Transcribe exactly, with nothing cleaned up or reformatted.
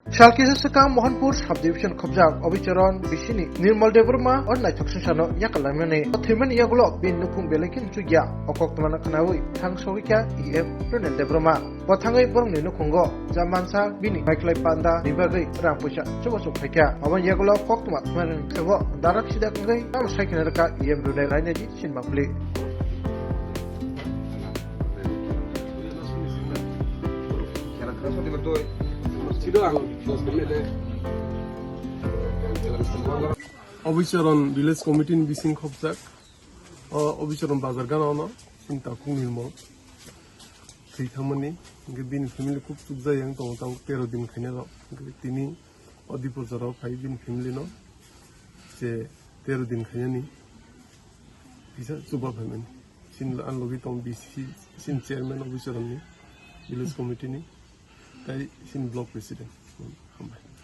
Sal kisa swkang Mohanpur subdivision khobjak Obicharan bisini Nirmal Debbarma o naithok swngcharno yakal laimani. O thwimani yagulo bini nukhung belai khe muchukya. O koktwmano khnaui thang sogwi kha E M Ronel Debbarma. Bo thangwi borokni nukhungo ja mansa bini maikhlai panda ni bagwi rang puisa chubachu phaikha. Aboni yagulo koktwma thwimani thwgo darak sida wngwi tamo sai khna rwkha E M Ronel Rainaji sinma phli. Obicharan Village Committee ni bising khobjak. O Obicharan bazar gana ono sinta khung Nirmal thwi thangmani, hingke bini family khub chukjak yang tongo, tang tero din khaina rok. Hingke tini o Dipor jora o phai bini family no je tero din khainani kisa chuba phaimani. Sin an logi tong B C, sin chairman Obicharan ni, village committee ni, tai sin block president. Hambai.